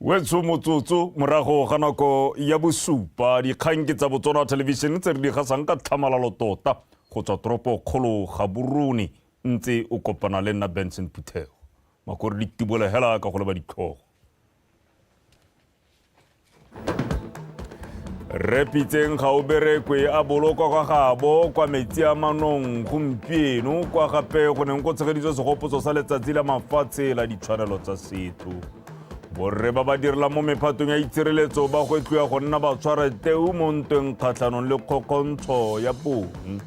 Wetsho motsotso morago ga nako ya bosupa, dikgang ke tsa Botswana Television tse re di gasang ka tlhamalalo tota go tswa toropo kgolo Gaborone, ntse o kopana le nna Benson Phuthego. Makore di tibola hela ka go leba ditlhogo. Rre Pitseng ga o berekwe a bolokwa kwa gabo kwa metsi a manong gompieno kwa gape go neng go tshegeditswe segopotso sa letsatsi la mafatshe la ditshwanelo tsa setho. Borre ba ba direlang mo mephatong ya itshireletso ba gwetlhiwa go nna batshwarateu mo ntweng kgatlhanong le kgokgontsho ya bong.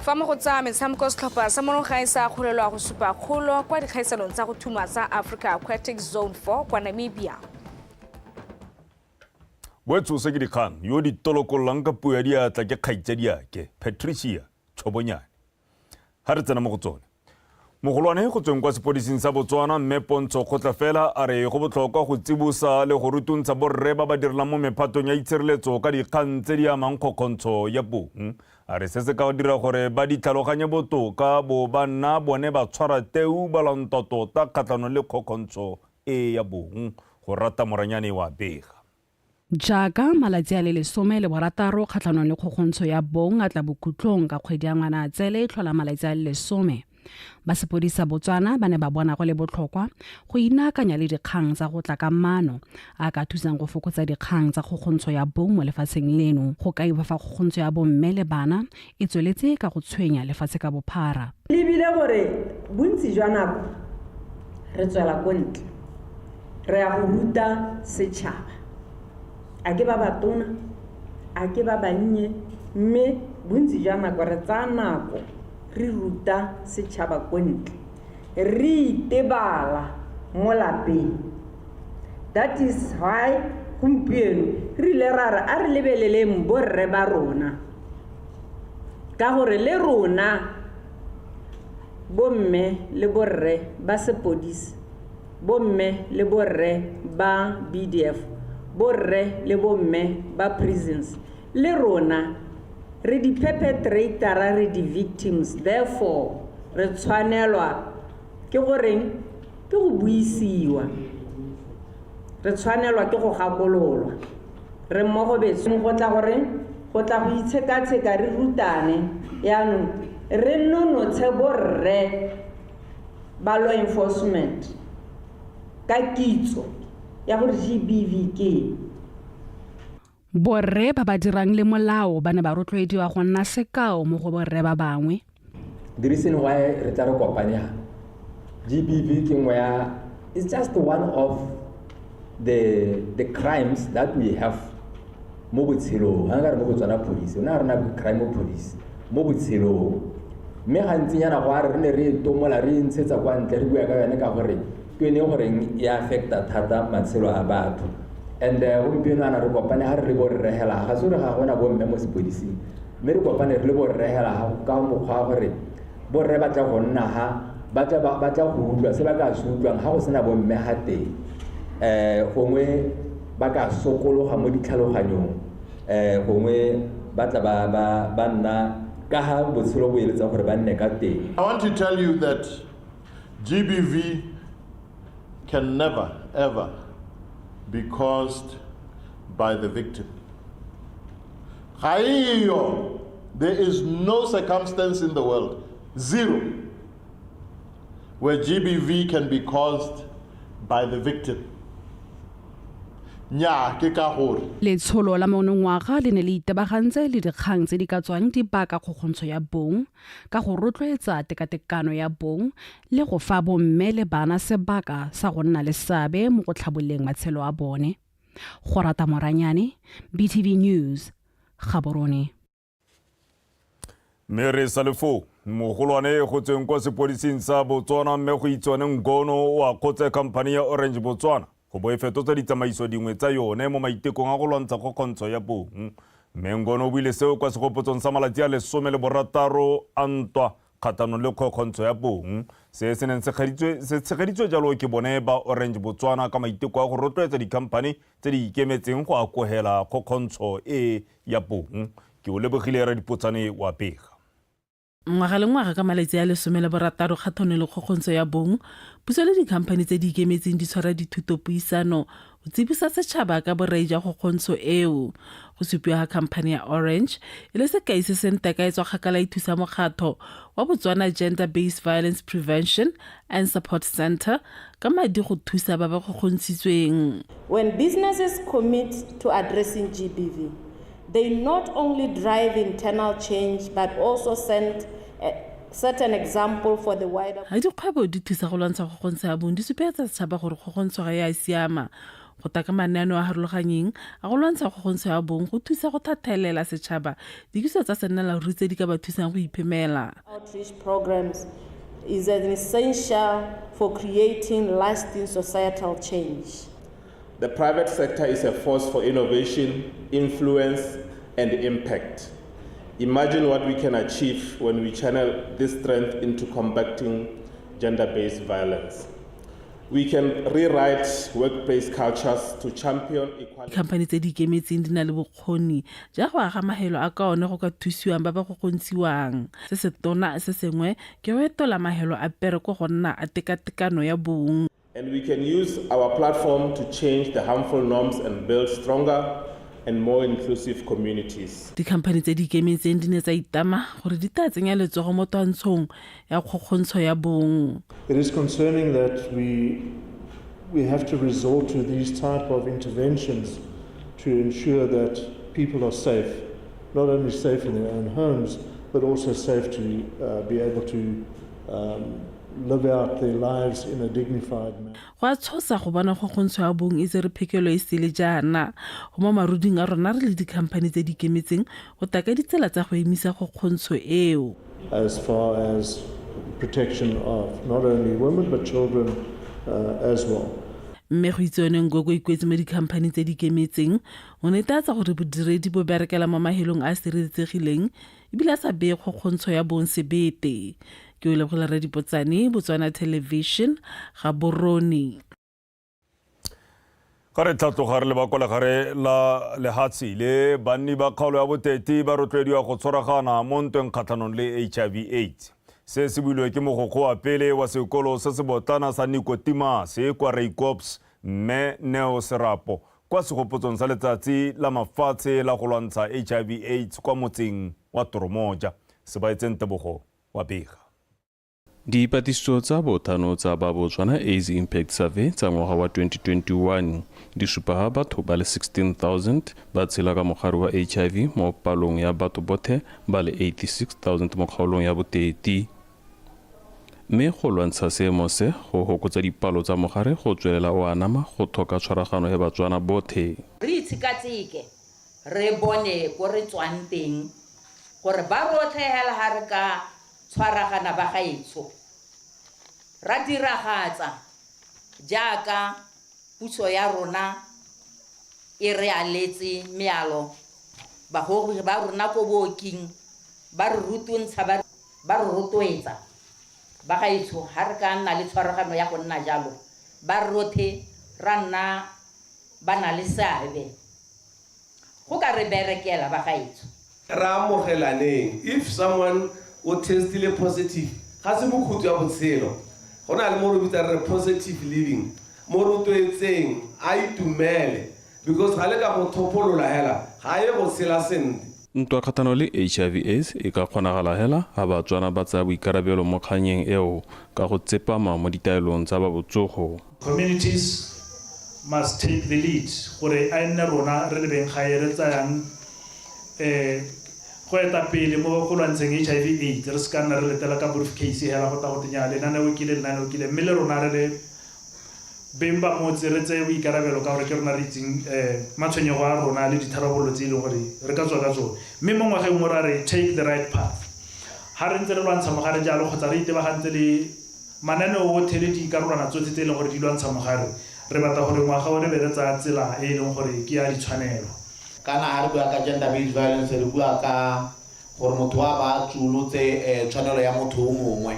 Fa mo go tsa metshameko setlhopha sa mono gae sa kgolelwa go supa kgolo kwa dikgaisanong tsa go thuma tsa Africa Aquatics Zone 4 kwa Namibia. Boetsose ke dikgang yo di tolokololang ka puo ya diatla ke kgaitsadiake Patricia Tshobonyane. Ga re tsena mo go tsone. Mogolwane go tsweng kwa sepodising sa Botswana Mme Pontsho Kgotlafela a re go botlhokwa go tsibosa le go rutuntsha borre ba ba direlang mo mephatong ya itshireletso ka dikgang tse di amang kgokgontsho ya bong. A re se se ka dira gore ba di tlhaloganye botoka bo ba nna bone ba tshwara teu ba lwantwa tota kgatlhanong le kgokgontsho e ya bong. Go rata Moranyane wa bega. Jaaka malatsi a le 16 kgatlhanong le kgokgontsho ya bong a tla bokhutlong ka kgwedi ya Ngwanaatsele e tlhola malatsi a le lesome, ba sepodisa Botswana ba ne ba bona go le botlhokwa go inaakanya le dikgang tsa go tla ka maano a ka thusang go fokotsa dikgang tsa kgokgontsho ya bong mo lefatsheng leno. Go kaiwa fa kgokgontsho ya bomme le bana e tsweletse ka go tshwenya lefatshe ka bophara. Lebile gore bontsi jwa nako re tswela ko ntle re ya go ruta setšhaba, a ke ba batona, a ke ba bannye, mme bontsi jwa nako re tsaya nako re ruta setšhaba ko ntle, re itebala mo lapeng. That is why gompieno re ile ra re a re lebeleleng borre ba rona, ka gore le rona bomme le borre ba sepodisi, bomme le borre ba BDF, borre le bomme ba prisons, le rona re di-perpetrator-a, re di-victims, therefore re tshwanelwa ke goreng ke go buisiwa, re tshwanelwa ke go gakololwa. Re mmogo betso go tla goreng go tla go itshekatsheka re rutane, yaanong re nonotshe borre ba law enforcement ka kitso ya gore GBV ke eng. Borre ba ba dirang le molao ba ne ba rotloediwa go nna sekao mo go borre ba bangwe. The reason why re tla re kopane ha GBV ke nngwe ya, it's just one of the crimes that we have mo botshelong. Ga nka re mo Botswana police, o ne a rena crime police mo botshelong, mme gantsinyana go a re re ne re e tomola re e ntshetsa kwa ntle re bua ka yone ka gore ke yone goreng e affecta thata matshelo a batho. And gompieno ana re kopane ga re le bo rre hela, ga se gore ga gona bomme mo sepodising, mme re kopane re le bo rre hela ka mokgwa wa gore borre ba tla go nna ha ba tla ba tla go utlwa se ba ka se utlwang ga go sena bomme ga teng, gongwe ba ka sokologa mo ditlhaloganyong, gongwe ba tla ba ba ba nna ka ga botshelo bo eletsa gore ba nne ka teng. I want to tell you that GBV can never ever be caused by the victim. Ga eyo, there is no circumstance in the world, zero, where GBV can be caused by the victim. Nnyaa, ke ka gore. Letsholo la monongwaga le ne le itebagantse le dikgang tse di ka tswang di baka kgokgontsho ya bong ka go rotloetsa tekatekano ya bong le go fa bomme le bana sebaka sa go nna le seabe mo go tlhabololeng matshelo a bone. Gorata Moranyane, BTV News, Gaborone. Mme re sa le foo, mogolwane go tsweng kwa sepodising sa Botswana mme go itswane Ngono o akgotse khamphani ya Orange Botswana go bo e fetotse ditsamaiso dingwe tsa yone mo maitekong a go lwantsha kgokgontsho ya bong. Mme Ngono o buile seo kwa segopotsong sa malatsi a 16 a ntwa kgatlhanong le kgokgontsho ya bong, se se neng se tshegeditswe jalo ke bone ba Orange Botswana ka maiteko a go rotloetsa dikhamphani tse di ikemetseng go akogela kgokgontsho e ya bong. Ke o lebogile Radipotsane wa pega. Ngwaga le ngwaga ka malatsi a 16 kgatlhanong le kgokgontsho ya bong, puso le dikhamphani tse di ikemetseng di tshwara dithutopuisano go tsibosa setšhaba ka borai jwa kgokgontsho eo. Go supiwa ga khamphani ya Orange e le sekai se se nteka e tswa kgakala e thusa mokgatho wa Botswana Gender Based Violence Prevention and Support Centre ka madi go thusa ba ba kgokgontshitsweng. When businesses commit to addressing GBV, they not only drive internal change but also send a, set an example for the wider. Ga dikgwebo di thusa go lwantsha kgokgontsho ya bong, di supegetsa setšhaba gore kgokgontsho ga e a siama. Go taka mananeo a harologanyeng a go lwantsha kgokgontsho ya bong go thusa go thathelela setšhaba dikitso tsa sennelaruri tse di ka ba thusang go iphemela. Outreach programs is an essential for creating lasting societal change. The private sector is a force for innovation, influence, and impact. Imagine what we can achieve when we channel this strength into combating gender-based violence. We can rewrite workplace cultures to champion equality. Dikhamphani tse di ikemetseng di na le bokgoni ja go aga mahelo a ka one go ka thusiwang ba ba kgokgontshiwang. Se se tona se sengwe ke go etola mahelo a pereko go nna a tekatekano ya bong. And we can use our platform to change the harmful norms and build stronger and more inclusive communities. Dikhamphani tse di ikemetseng di ne tsa itama gore di tla tsenya letsogo mo twantshong ya kgokgontsho ya bong. It is concerning that we have to resort to these type of interventions to ensure that people are safe, not only safe in their own homes, but also safe to be able to live out their lives in a dignified manner. Go a tshosa go bona kgokgontsho ya bong e tsere phekelo e sele jaana. Go mo maruding a rona re le dikhamphani tse di ikemetseng go taka ditsela tsa go emisa kgokgontsho eo. As far as protection of not only women but children as well. Mme go itse yone Nkoko ikuetse mo dikhamphani tse di ikemetseng go netefatsa gore bodiredi bo berekela mo mahelong a a sireletsegileng ebile a sa beye kgokgontsho ya bong sebete. Ke o lebogela Radipotsane, Botswana Television, Gaborone. Ga re tlhatloga re leba kwa legare la lehatshe le, banni ba kgaolo ya Boteti ba rotloediwa go tshwaragana mo ntweng kgatlhanong le HIV AIDS. Se se builwe ke mogokgo wa pele wa sekolo se se botlana sa Nicotimas kwa Raikops, mme Neo Serapo, kwa segopotsong sa letsatsi la mafatshe la go lwantsha HIV AIDS kwa motseng wa Toromoja. Sebaetseng Tebogo wa bega. Dipatlisiso tsa bothano tsa ba Botswana AIDS Impact Survey tsa ngwaga wa 2021 di supa ga batho ba le 16,000 ba tshela ka mogare wa HIV mo palong ya batho bothe ba le 86,000 mo kgaolong ya Boteti. Mme go lwantsha seemo se, go hokotsa dipalo tsa mogare go tswelela o anama, go tlhoka tshwaragano ya Batswana bothe. Re itshekatsheke, re bone ko re tswang teng, gore ba rotlhe hela ha re ka tshwaragana ba gaetsho, ra diragatsa jaaka puso ya rona e re aletse mealo, bagogi ba rona ko booking ba re rutuntsha, ba re rotloetsa. Ba gaetsho, ha re ka nna le tshwaragano ya go nna jalo, ba rothe ra nna ba na le seabe, go ka re berekela ba gaetsho. Re amogelaneng. If someone o testile positive, ga se bokhutlo ya botshelo. Go na le mo re bitsa re positive living, mo rotloetseng a itumele, because ga le ka mo thopolola hela ga ye go tshela sentle. Ntwa kgatlhanong le HIV AIDS e ka kgonagala hela ga Batswana ba tsaya boikarabelo mo kganyeng eo ka go tsepama mo ditaelong tsa ba botsogo. Communities must take the lead, gore a nne rona re le beng gae re tsayang go eta pele mo go lwantsheng HIV AIDS. Re se ka nna re letela ka briefcase hela go tla go tenya lenaneo ke le, lenaneo ke le, mme le rona re le beng ba motse re tseye boikarabelo, ka gore ke rona re itseng matshwenyego a rona le ditharabololo tse e leng gore re ka tswa ka tsone. Mme mo ngwageng o ra re take the right path. Ga re ntse re lwantsha mogare jalo, kgotsa re itebagantse le mananeo otlhe le dikarolwana tsotlhe tse e leng gore di lwantsha mogare, re batla gore ngwaga o re be re tsaya tsela e e leng gore ke ya ditshwanelo. Kana ha re bua ka gender based violence, re bua ka gore motho wa ba tsolotse tshwanelo ya motho o mongwe,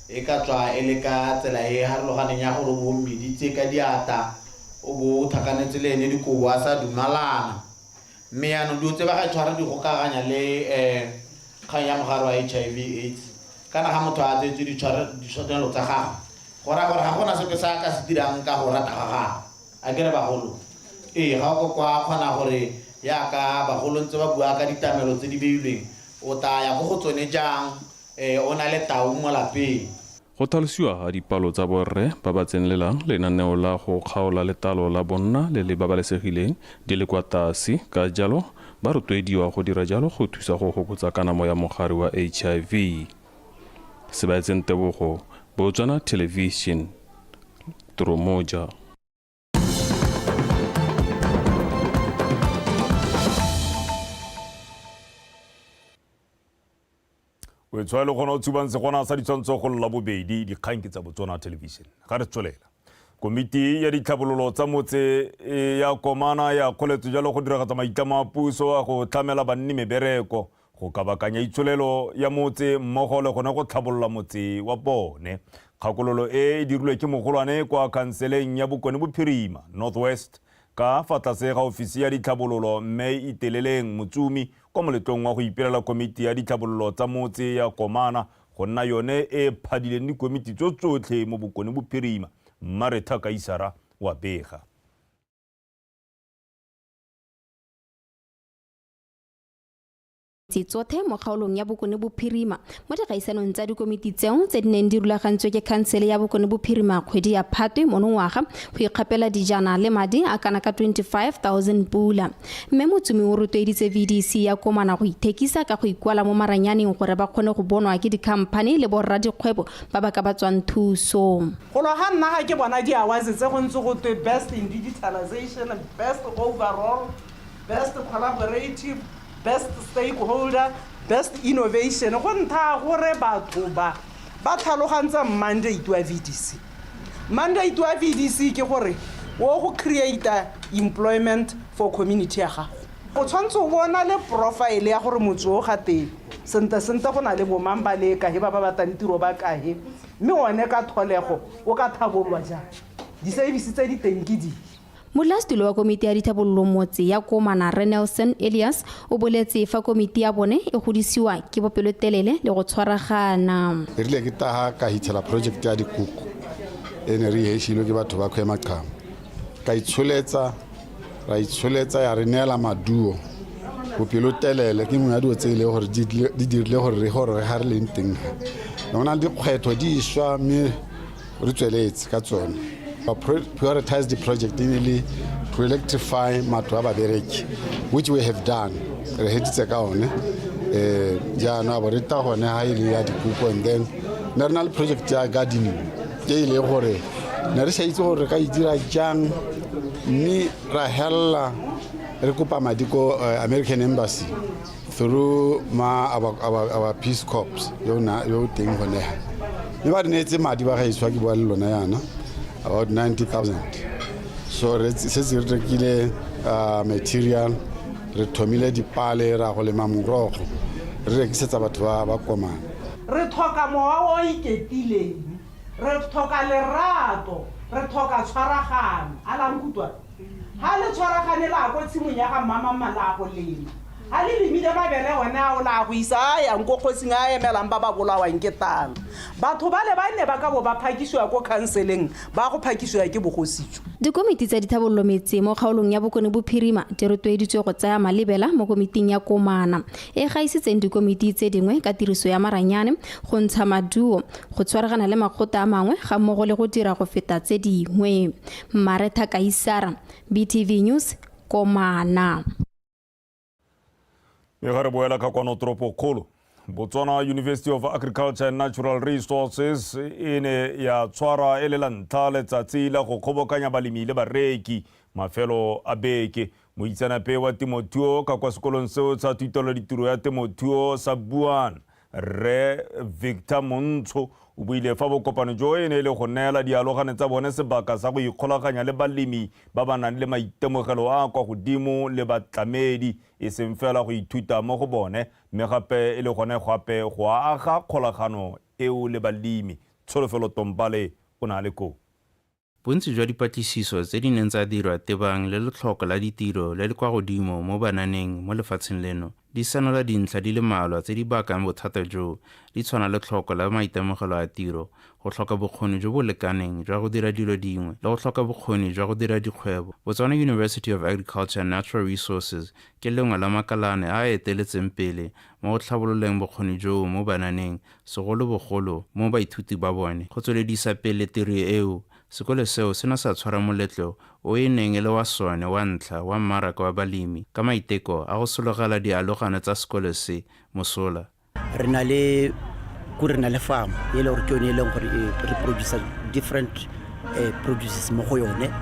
e ka tswa e le ka tsela e harologaneng ya gore o bo mmeditse ka diatla, o bo o tlhakanetse le ene dikobo a sa dumalana. Mme yaanong dilo tse ba ga tshwara di gokaganya le Kgang ya mogare wa HIV AIDS, kana ga motho a tsetswe ditshwanelo tsa gagwe, go raya gore ga gona sepe se a ka se dirang ka go rata ga gagwe. A kere bagolo? Ee, ga o ko kwa kgona gore yaka bagolo ntse ba bua ka ditamelo tse di beilweng, o tla ya ko go tsone jang o na le tau mo lapeng. Go tlhalosiwa ga dipalo tsa borre ba ba tsenelelang lenaneo la go kgaola letalo la bonna le le babalesegileng di le kwa tlase, ka jalo ba rotloediwa go dira jalo go thusa go fokotsa kanamo ya mogare wa HIV. Sebaetseng Tebogo, Botswana Television, Toromoja. O tshwa le gona o tshubang segona sa ditshwantsho go lla bobedi dikgang ke tsa Botswana Television. Ga re tswelela, komiti ya ditlhabololo tsa motse ya Komana ya kgoletso jalo go diragatsa maitlamo a puso a go tlhamela banni mebereko, go kabakanya itsholelo ya motse mmogo le gone go tlhabolola motse wa bone. Kgakololo e e dirilwe ke mogolwane kwa khanseleng ya Bokone Bophirima, North West, ka fa tlase ga ofisi ya ditlhabololo, Mme Iteleleng Motsumi, kwa moletlong wa go ipelela komiti ya ditlhabololo tsa motse ya Komana go nna yone e phadileng dikomiti tso tsotlhe mo Bokone Bophirima. Mmaretha Kaisara wa bega. Tse tsothe mo kgaolong ya Bokone Bophirima mo dikgaisanong tsa dikomiti tseo tse di neng di rulagantswe ke khansele ya Bokone Bophirima kgwedi ya Phatwe monongwaga go ikgapela dijana le madi a kana ka 25,000 pula. Mme Motsumi o rotloeditse VDC ya Komana go ithekisa ka go ikwala mo maranyaneng gore ba kgone go bonwa ke dikhamphani le borra dikgwebo ba ba ka ba tswang thuso. Golo ga nna ga ke bona di-awards tse go ntse go twe best in digitalization, best overall, best collaborative, best stakeholder, best innovation, go ntha gore batho ba ba tlhalogantse mandate wa VDC. Mandate wa VDC ke gore o go create employment for community ya gago. O tshwanetse o bona le profile ya gore motse o ga teng sente sente go na le bomang ba le kae, ba ba batlang tiro ba kae, mme one ka tlholego o ka thabolwa jang, di-service tse di teng ke dife. Modulasetulo wa komiti ya ditlhabololo motse ya Komana, Rre Nelson Elias, o boletse fa komiti ya bone e godisiwa ke bopelotelele le go tshwaragana. E rile ke taga ka hitlhela project ya dikoko e ne re hešilwe ke batho ba Khwemaqhama, ka itsholetsa, ra itsholetsa ya re neela maduo. Bopelotelele ke nngwe ya dilo tse e leng gore di dirile gore re goroge ga re leng teng. Go na le dikgwetlho di swa, mme re tsweletse ka tsone. Prioritize the project e ne le to electrify matlo a babereki, which we have done, re heditse ka one. Jaanong a bo re ta gone ga e le ya dikoko, and then ne re na le project ya gardening e e leng gore ne re sa itse gore re ka e dira jang, mme ra helela re kopa madi ko American Embassy through ma our Peace Corps yo yo teng gone ha, mme ba re neetse madi ba gaetsho ke bua le lona yana, about 90,000. So re setse re rekile material, re thomile dipale, ra go lema morogo, re rekisetsa batho ba ba Komana. Re tlhoka mowa o iketileng, re tlhoka lerato, re tlhoka tshwaragano. A la nkutlwa? Ha le tshwaragane la ko tshimong ya ga mmamamma la go lema, ha le lemile mabele one ao la go isa a yang ko kgosing a emelang ba ba bolawang ke tala. Batho ba le ba ne ba ka bo ba phakisiwa ko khanseleng, ba go phakisiwa ke bogosi jo. Dikomiti tsa ditlhabololo metse mo kgaolong ya Bokone Bophirima di rotloeditswe go tsaya malebela mo komiting ya Komana e gaisitseng dikomiti tse dingwe ka tiriso ya maranyane, go ntsha maduo, go tshwaragana le makgotla a mangwe ga mmogo le go dira go feta tse dingwe. Maretha Kaisara, BTV News, Komana. E ga re boela ka kwano toropokgolo, Botswana University of Agriculture and Natural Resources e ne ya tshwara e le la ntlha letsatsi la go kgobokanya balemi le bareki mafelo a beke. Moitseanape wa temothuo ka kwa sekolong seo sa thutelo ditiro ya temothuo sa Buan, Rre Victor Montsho, o buile fa bokopano jo e ne e le go neela dialogane tsa bone sebaka sa go ikgolaganya le balemi ba ba nang le maitemogelo a kwa godimo le batlamedi, e seng fela go ithuta mo go bone, mme gape e le gone gape go aga kgolagano eo le balemi. Tsholofelo Tompale o ne a le koo. Bontsi jwa dipatlisiso tse di neng tsa dirwa tebang le letlhoko la ditiro le le kwa godimo mo bananeng mo lefatsheng leno di senola dintlha di le mmalwa tse di bakang bothata joo, di tshwana le tlhoko la maitemogelo a tiro, go tlhoka bokgoni jo bo lekaneng jwa go dira dilo dingwe le go tlhoka bokgoni jwa go dira dikgwebo. Botswana University of Agriculture and Natural Resources ke lengwe la makalane a a eteletseng pele mo go tlhabololeng bokgoni joo mo bananeng, segolobogolo mo baithuti ba bone. Go tsweledisa pele tiro eo, sekolo seo se ne sa tshwara moletlo o e neng e le wa sone wa ntlha wa mmaraka wa balemi ka maiteko a go sologela dialogane tsa sekolo se mosola. Re na le ko re na le farm e le gore ke yone e leng gore re producer different produces mo go yone,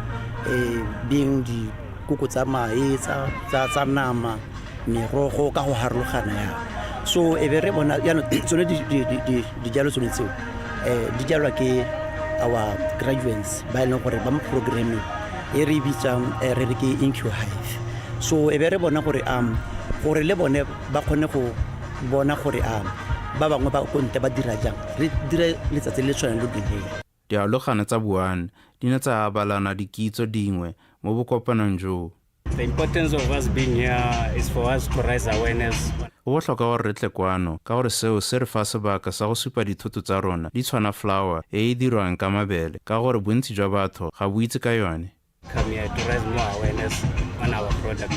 being dikoko tsa mae, tsa nama, merogo ka go harologana yang. So e be re bona jaanong tsone dijalo tsone tseo di jalwa ke our graduates ba e leng gore ba mo programming e re bitsang re re ke Incuhive. So e be re bona gore gore le bone ba kgone go bona gore ba bangwe ba ko ntle ba dira jang, re dire letsatsi le le tshwanang le lone. Dialogane tsa Buane di ne tsa abalana dikitso dingwe mo bokopanong joo. The importance of us being here is for us to raise awareness. Go botlhokwa gore re tle kwano ka gore seo se re fa sebaka sa go supa dithoto tsa rona di tshwana flour e e dirwang ka mabele ka gore bontsi jwa batho ga bo itse ka yone. Come here to raise more awareness on our product.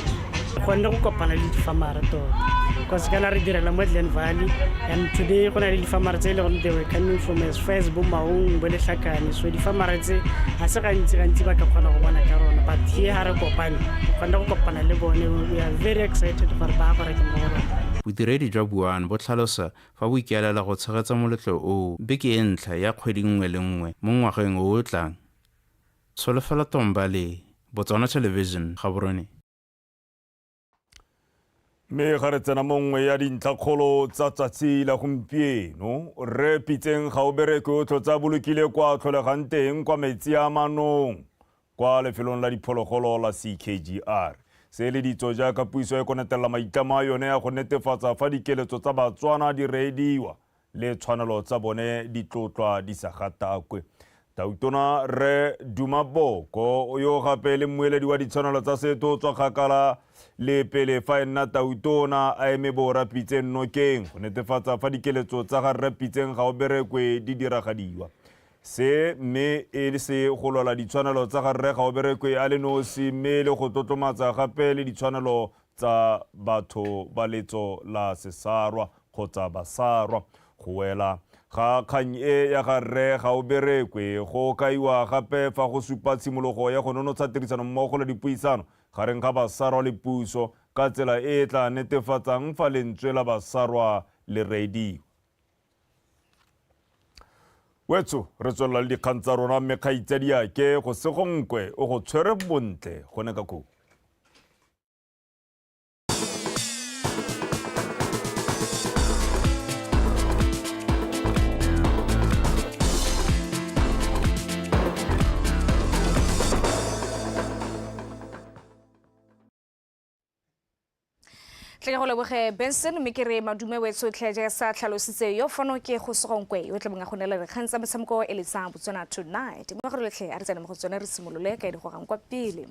Kgonne go kopana le difamara tota, because kana re direla mo Glen Valley, and today go na le difamara tse e leng gore they were coming from as far as bo Maung, bo Letlhakane. So difamara tse ga se gantsi gantsi ba ka kgona go bona ka rona, but here ha re kopane, re kgonne go kopana le bone. We are very excited gore ba go reka mo go rona. Bodiredi jwa Buane bo tlhalosa fa bo ikaelela go tshegetsa moletlo oo beke e ntlha ya kgwedi nngwe le nngwe mo ngwageng o o tlang. Tsholofelo Tombale, Botswana Television, Gaborone. Mme ga re tsena mo nngwe ya dintlhakgolo tsa tsatsi la gompieno, Rre Pitseng Gaoberekwe o tlhotse a bolokile kwa tlholegang teng kwa metsi a manong kwa lefelong la diphologolo la CKGR. Se le ditso jaaka puiso e konetelela maitlamo a yone ya go netefatsa fa dikeletso tsa Batswana di reediwa le tshwanelo tsa bone di tlotlwa di sa gatakwe. Tautona Rre Duma Boko yo gape le mmueledi wa ditshwanelo tsa setho tswa kgakala le pele fa e nna tautona a eme bo Pitseng nokeng go netefatsa fa dikeletso tsa ga Rre Pitseng Gaoberekwe di diragadiwa. Se mme e se go lwela ditshwanelo tsa ga Rre Gaoberekwe a le nosi mme le go tlotlomatsa gape le ditshwanelo tsa batho ba letso la Sesarwa kgotsa Basarwa. Go wela ga kgang e ya ga Rre Gaoberekwe go kaiwa gape fa go supa tshimologo ya go nonotsha tirisano mmogo le dipuisano gareng ga Basarwa le puso ka tsela e e tla netefatsang fa lentswe la Basarwa le reediwa. Wetso re tswelela le dikgang tsa rona mme kgaitsadiake go segonkwe o go tshwere bontle gone ka koo. Tle go leboge Benson mme ke re madume wetso tlhe jaaka sa tlhalositse yo fano ke go segonkwe yo tlabong a go neela dikgang tsa metshameko e le tsa Botswana Tonight. Mo go letlhe a re tsene mo go tsone re simolole ka e di gogang kwa pele.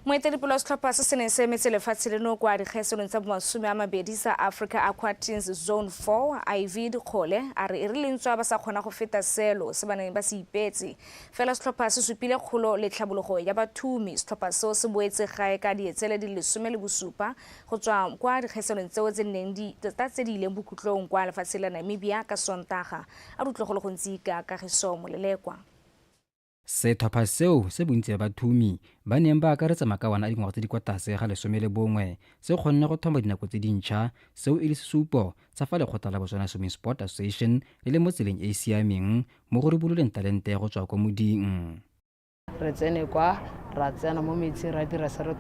Moeteledipele wa setlhopha se se neng se emetse lefatshe leno kwa dikgaisanong tsa bomasome a mabedi sa Africa Aquatins Zone 4, Ivy Dikgole a re e re lentswa ba sa kgona go feta selo se ba neng ba se ipeetse. Fela setlhopha se supile kgolo le tlhabologo ya bathumi. Setlhopha seo se boetse gae ka dietsele di le 17 go tswa kwa dikgaisanong tseo tse neng di tota tse di ileng bokhutlong kwa lefatsheng la Namibia ka Sontaga. A re utlwe go le gontsi ka Kagiso Molelekwa. Setlhopha seo se bontsi ba bathumi ba neng ba akaretsa makawana a dingwaga tse di kwa tlase ga 11 se kgonne go thoma dinako tse dintšha, seo e le sesupo sa fa lekgotla la Botswana Swimming Sport Association le le mo tseleng e e siameng mo go ribololeng talente ya go tswa kwa moding. Re tsene kwa, ra tsena mo metsing, ra dira se re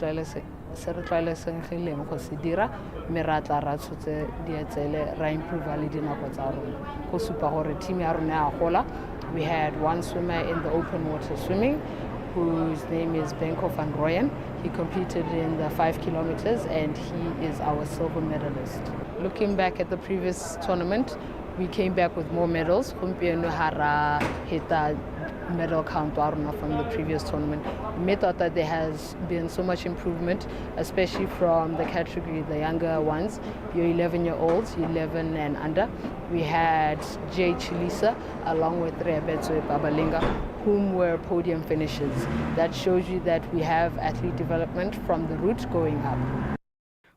tlwaelesegileng go se dira, mme ra tla ra tshotse dietsele, ra improve le dinako tsa rona. Go supa gore team ya rona ya gola. We had one swimmer in the open water swimming whose name is Benko van Rooyen. He competed in the 5 kilometers and he is our silver medalist. Looking back at the previous tournament, we came back with more medals. Gompieno ha ra heta medal count wa rona from the previous tournament. Mme tota there has been so much improvement, especially from the category, the younger ones, your 11-year-olds, 11 and under. We had Jay Chilisa along with Reabetswe Babalinga, whom were podium finishers. That shows you that we have athlete development from the roots going up.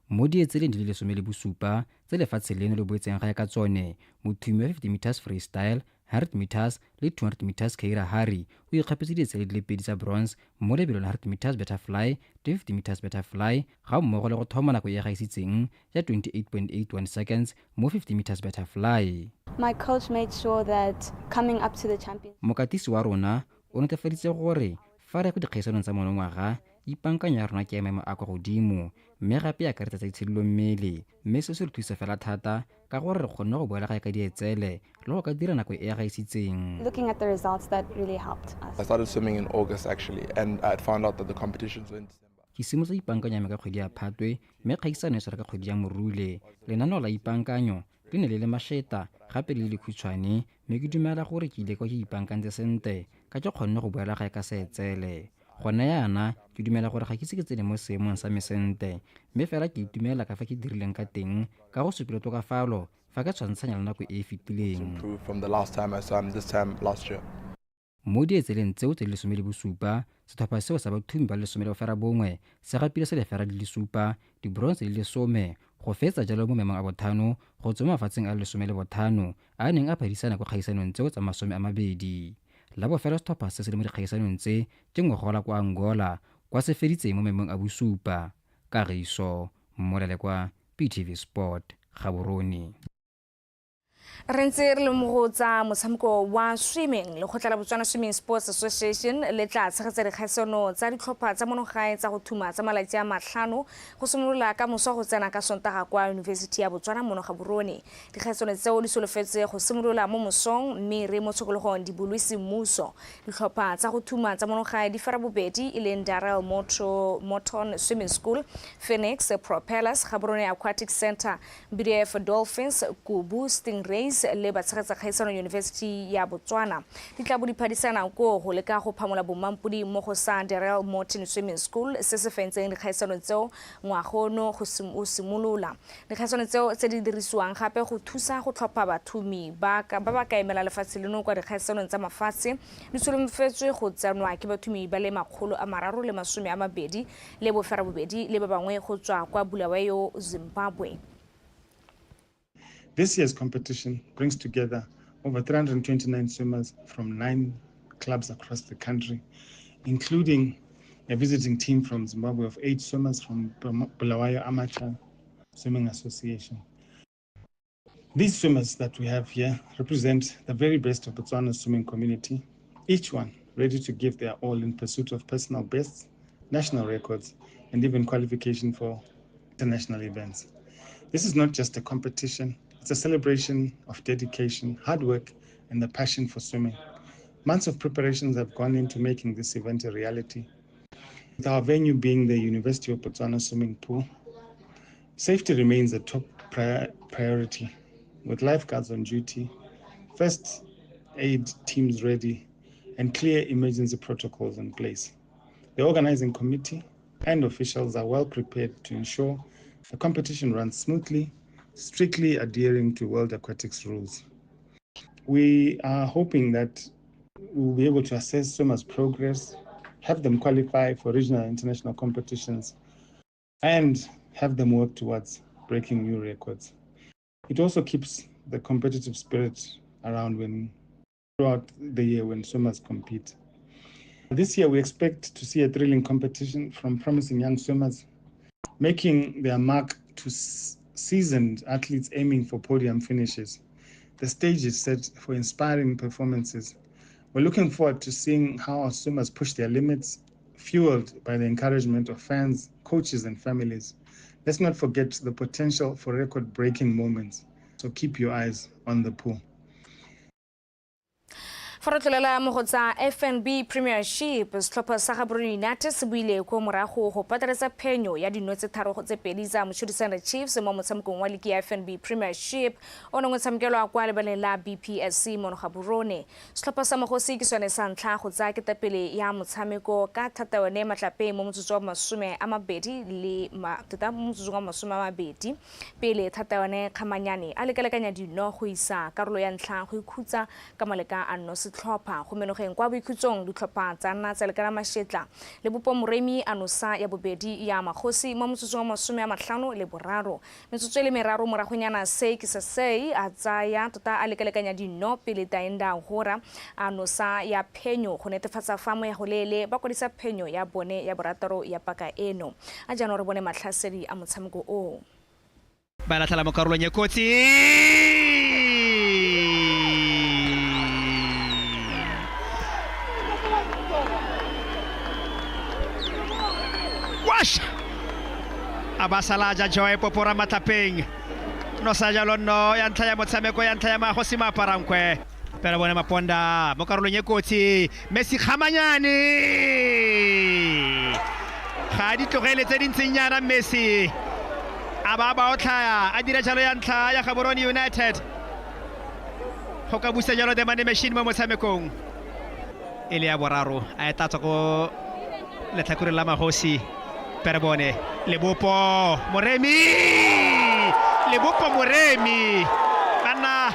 Mo dietseleng di le 17 tse lefatshe leno le boetseng gae ka tsone, mothumi wa 50 meters freestyle, 100 meters le 200 meters Keira Harry o ikgapetse dietsele di le pedi tsa bronze mo lebelong la 100 meters butterfly le 50 meters butterfly ga mmogo le go thoma nako e gaisitseng ya 28.81 seconds mo 50 meters butterfly. My coach made sure that coming up to the champions. Mokatisi wa rona o netefaditse gore fa re ya ko dikgaisanong tsa monongwaga, ipaankanyo ya rona ke ya maemo a kwa godimo mme gape e akaretsa tsa itshidilo mmele, mme seo se re thusa fela thata ka gore re kgonne go boela gae ka dietsele le go ka dira nako e e gaisitseng. Looking at the results, that really helped us. I started swimming in August actually, and I had found out that the competitions were in December. Ke simolotse ipaankanyo ya me ka kgwedi ya Phatwe mme kgaisano e tshwara ka kgwedi ya Morule. Lenaneo la ipaankanyo le ne le le mašeta gape le le lekhutshwane mme ke dumela gore ke ile kwa ke ipaakantse sentle ka ke kgonne go boela gae ka seetsele. Gone yana ke dumela gore ga ke ise ke tsene mo seemong sa me sentle mme fela ke itumela ka fa ke dirileng ka teng ka go supile tokafalo fa ke tshwantshanya le nako e e fetileng. Improved from the last time I swam, this time last year. Mo dietseleng tseo tse di 17, setlhopha seo sa bathumi ba le 19 se gapile selefera di le 7, dibronze di le 10, go fetsa jalo mo maemong a bothano go tswa mo mafatsheng a le 15 a a neng a phadisana kwa kgaisanong tseo tsa 20. La bofelo setlhopha se se le mo dikgaisanong tse ke ngogola kwa Angola kwa se feditseng mo maemong a bosupa. Kagiso Mmolele kwa PTV Sport, Gaborone. Re ntse re le mo go tsa motshameko wa swimming. Lekgotla la Botswana Swimming Sports Association le tla tshegetsa dikgaisano tsa ditlhopha tsa monogae tsa go thuma tsa malatsi a 5 go simolola ka moso go tsena ka Sontaga kwa University ya Botswana mono Gaborone. Dikgaisano tseo di solofetse go simolola mo mosong mme re mo tshokologong di bulwe semmuso. Ditlhopha tsa go thuma tsa monogae di fera bobedi e leng Darrell Morton Swimming School, Phoenix Propellers, Gaborone Aquatic Center, BDF Dolphins, Kubu Stingrays le batshegetsa kgaisano University ya Botswana. Di tla bo di phadisana ko go leka go phamola bomampodi mo go sa Darrell Morton Swimming School se se fentseng dikgaisano tseo ngwagono go o simolola. Dikgaisano tseo tse di dirisiwang gape go thusa go tlhopha bathumi ba ba ka emela lefatshe leno kwa dikgaisanong tsa mafatshe di solofetswe go tsenwa ke bathumi ba le 328 le ba bangwe go tswa kwa Bulawayo, Zimbabwe. This year's competition brings together over 329 swimmers from 9 clubs across the country, including a visiting team from Zimbabwe of 8 swimmers from Bulawayo Amateur Swimming Association. These swimmers that we have here represent the very best of Botswana's swimming community, each one ready to give their all in pursuit of personal bests, national records, and even qualification for international events. This is not just a competition, it's a celebration of dedication, hard work, and the passion for swimming. Months of preparations have gone into making this event a reality. With our venue being the University of Botswana swimming pool, safety remains a top priority, with lifeguards on duty, first aid teams ready, and clear emergency protocols in place. The organizing committee and officials are well prepared to ensure the competition runs smoothly, strictly adhering to World Aquatics rules. We are hoping that we will be able to assess swimmers' progress, have them qualify for regional and international competitions, and have them work towards breaking new records. It also keeps the competitive spirit around throughout the year when swimmers compete. This year, we expect to see a thrilling competition from promising young swimmers making their mark to seasoned athletes aiming for podium finishes. The stage is set for inspiring performances. We're looking forward to seeing how our swimmers push their limits, fueled by the encouragement of fans, coaches, and families. Let's not forget the potential for record-breaking moments, so keep your eyes on the pool. Fa re tlolela mo go tsa FNB Premiership, setlhopha sa Gaborone United se buile ko morago go pateletsa phenyo ya dino tse 3 go tse 2 tsa Mochudi Chiefs mo motshamekong wa liki ya FNB Premiership o neng o tshamekelwa kwa lebaleng la BPSC mono Gaborone. Setlhopha sa Magosi ke sone sa ntlha go tsaya ketapele ya motshameko ka thata yone matlapeng mo motsotso wa 20 le tota mo motsotsong wa 20 pele thata yone Kgamanyane a lekalekanya dino go isa karolo ya ntlha go ikhutsa ka maleka a nno setlhopha. Go menogeng kwa boikhutsong ditlhopha tsa nna tsa lekana mashetla le Bopo Moremi a nosa ya bobedi ya Magosi mo motsotsong wa 53. Metsotso e le meraro moragonyana se ke se sei a tsaya tota a lekalekanya dino pele Taenda Hora a nosa ya phenyo go netefatsa fa mo ya go leele ba kwadisa phenyo ya bone ya borataro ya paka eno. A jaanong re bone matlhasedi a motshameko o. Ba latlhela mo karolong e kotsi. Wash! A ba sala ja Joy Popora matlapeng. No sa jalo no ya ntlha ya motshameko ya ntlha ya Magosi Maaparankwe. Pela bone Maponda mo karolong e kotsi. Messi Kgamanyane. Ga di tlogele tse di ntseng yana Messi. A ba ba otlhaya a dira jalo ya ntlha ya Gaborone United. Go ka busa jalo The Money Machine mo motshamekong. E le ya boraro a e tlatswa ko letlhakoreng la Magosi. Perebone Lebopo Moremi. Lebopo Moremi. Banna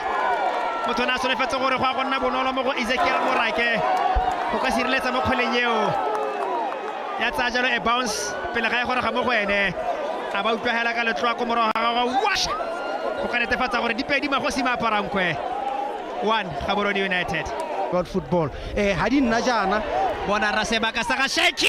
motho o ne a solofetse gore go a go nna bonolo mo go Ezekiel Morake go ka sireletsa mo kgweleng eo. Ya tsaya jalo e bounce pele ga e goroga mo go ene. A ba utlwagela ka letloa ko morago ga gagwe wash go ka netefatsa gore dipedi Magosi Maaparankwe 1 Gaborone United. About football. Ha di nna jaana. Bona ra sebaka sa ga Sheki.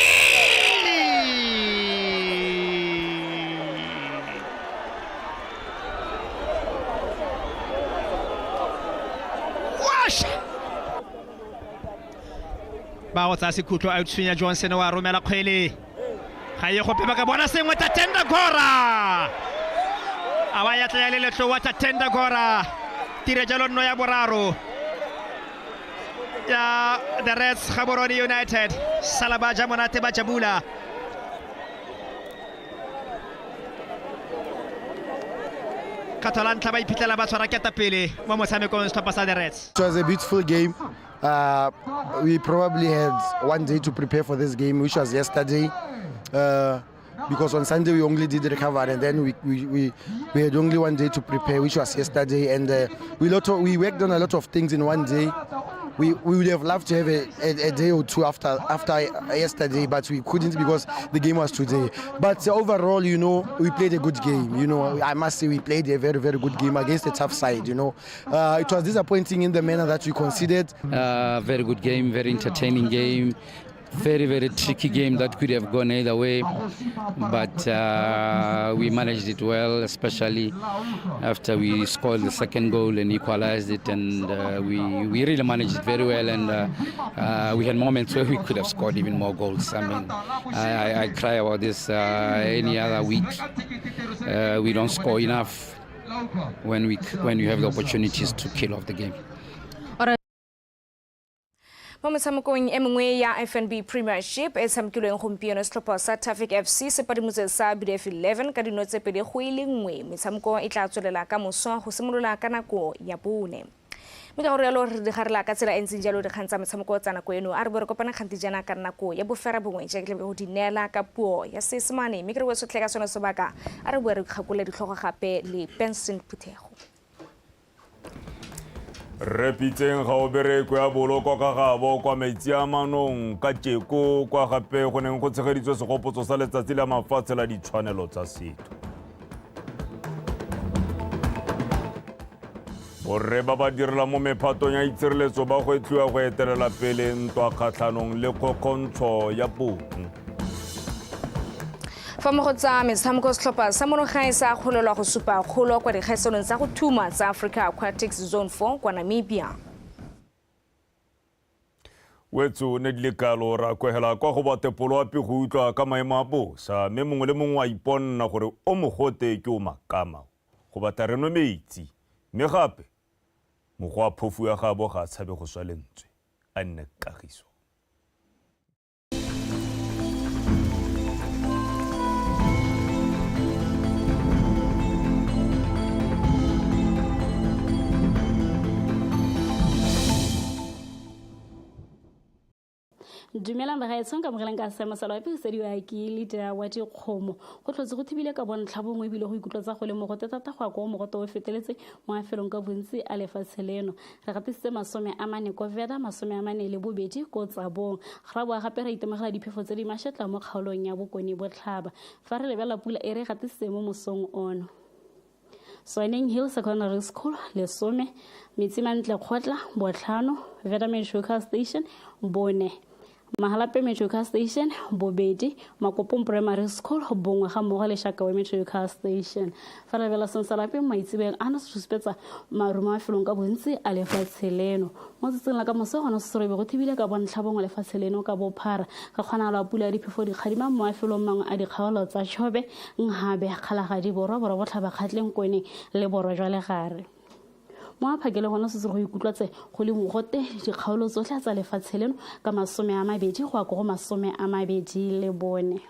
Wash. Ba go tsaya sekhutlo a tshwenya Johnson wa romela kgwele. Ga ye gope ba ka bona sengwe Tatenda Gora. A ba ya tla le letlowa Tatenda Gora. Tire jalo nno ya boraro. Ya the Reds Gaborone United. Sala ba ja monate ba jabula. Kgatho la ntlha ba iphitlhela ba tshwara ketapele mo motshamekong setlhopha sa the Reds. It was a beautiful game. We probably had one day to prepare for this game, which was yesterday. Because on Sunday we only did recovery, and then we had only one day to prepare, which was yesterday. And we worked on a lot of things in one day. We would have loved to have a day or two after yesterday, but we couldn't because the game was today. But overall, you know, we played a good game. You know, I must say we played a very, very good game against a tough side, you know. It was disappointing in the manner that we conceded. Very good game, very entertaining game. Very, very tricky game that could have gone either way, but we managed it well, especially after we scored the second goal and equalized it, and we really managed it very well, and we had moments where we could have scored even more goals. I mean, I cry about this any other week. We don't score enough when we have the opportunities to kill off the game. Mo motshamekong e mengwe ya FNB Premiership e tshamekilweng gompieno setlhopha sa Traffic FC se padimotse sa BDF 11 ka dino tse 2-1. Metshameko e tla tswelela ka moso go simolola ka nako ya 4. Mme ka gore yalo re digarela ka tsela e ntseng jalo dikgang tsa metshameko tsa nako eno a re bo re kopana kganti jaana ka nako ya 9:30 jaaka tle go di neela ka puo ya Seesemane. Mme ke re bo sotlhe ka sone sebaka a re bo re kgakole ditlhogo gape le Benson Phuthego. Re pitseng ga o berekwe ya boloko ka gabo kwa metsi a manong ka tjeko kwa gape go neng go tshegeditswe segopotso sa letsatsi la mafatshe la ditshwanelo tsa setho. Borre ba ba direla mo mephatong ya itshireletso ba gwetlhiwa go etelela pele ntwa kgatlhanong le kgokgontsho ya bong. Fa mo go tsa metshameko setlhopha sa monogae sa kgolelwa go supa kgolo kwa dikgaisanong tsa go thuma tsa Africa Aquatics Zone 4 kwa Namibia. Wetso ne di le kalo ra kwegela kwa go batepolo ape go utlwa ka maemo a bosa mme mongwe le mongwe a iponna gore o mogote ke o makama go batla re nwe metsi mme gape mogwa phofu ya gabo ga a tshabe go swa lentswe. A nne kagiso. Dumelang bagaetsong, ka mogelang ka seemo sa loapi go sediwa ke leader wa dikgomo. Go tlhotse go thibile ka bontlha bongwe ebile go ikutlwa tsa go le mogote thata go ya ko mogote o feteletse mo mafelong ka bontsi a lefatshe leno. Re gatisitse 44 ko Veda, 42 ko Tsabong. Ra boa gape ra itemogela diphefo tse di mašetla mo kgaolong ya Bokone Botlhaba. Fa re lebelela pula e re gatisitse mo mosong ono, Swaneng Hill Secondary School 10, Metsimantle Kgotla 5, Veda Metro Station 4, Mahalapye Metro Station 2, Makopong Primary School 1 ga mmogo le Shakawe Metro Station. Fa re lebela seng sa lapeng maitsebeng ano se supetsa marumo a felong ka bontsi a lefatshe leno. Mo tsatsing la ka moso gona se go thibile ka bontlha bongwe lefatshe leno ka bophara. Ga kgonagala pula ya diphefo dikgadima mo mafelong mangwe a dikgaolo tsa Chobe, Nhabe, Kgalagadi Borwa, Borwa Botlhaba, Kgatleng, Kweneng le Borwa jwa Legare. Mo a phakele gona setse go ikutlwatse go le mogote dikgaolo tsotlhe tsa lefatshe leno ka 20 go ya ko go 24.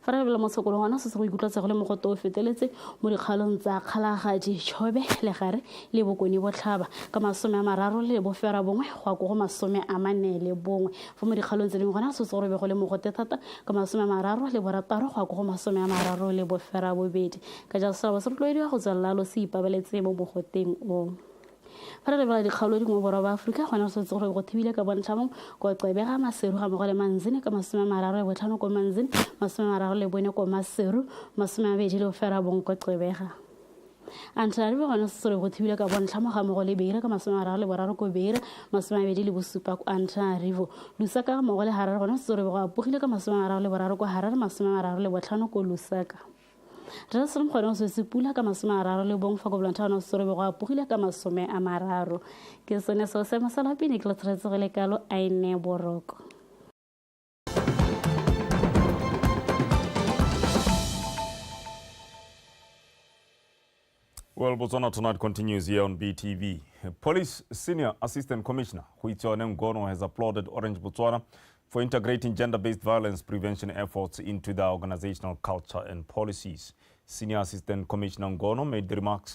Fa re lebelela mo tshokolong gona setse go ikutlwatse go le mogote o feteletse mo dikgaolong tsa Kgalagadi, Chobe, Legare le Bokone Botlhaba ka 39 go ya ko go 41. Fa mo dikgaolong tse dingwe gona setse go robe go le mogote thata ka 36 go ya ko go 38. Ka jalo setšhaba se rotloediwa go tswelela lo se ipabaletse mo mogoteng o. Fa re lebelela dikgaolo dingwe borwa ba Aforika gona re tshwanetse gore go thibile ka bontlha bongwe ko Gqeberha, Maseru ga mmogo le Manzini ka 35 ko Manzini, 34 ko Maseru, 29 ko Gqeberha. Antananarivo gona se go thibile ka bontlha mo ga mmogo le Beira ka 33 ko Beira, 27 ko Antananarivo. Lusaka ga mmogo le Harare gona se go apogile ka 33 ko Harare, 35 ko Lusaka. Re gone go swetse pula ka 31 fa ko Blantyre gona se go apogile ka 30. Ke sone seo seemo sa loapi ne ke le tshwanetse go le kalo a e nne boroko. Well, Botswana Tonight continues here on BTV. Police Senior Assistant Commissioner Goitseone Ngono has applauded Orange Botswana for integrating gender-based violence prevention efforts into the organizational culture and policies. Senior Assistant Commissioner Ngono made the remarks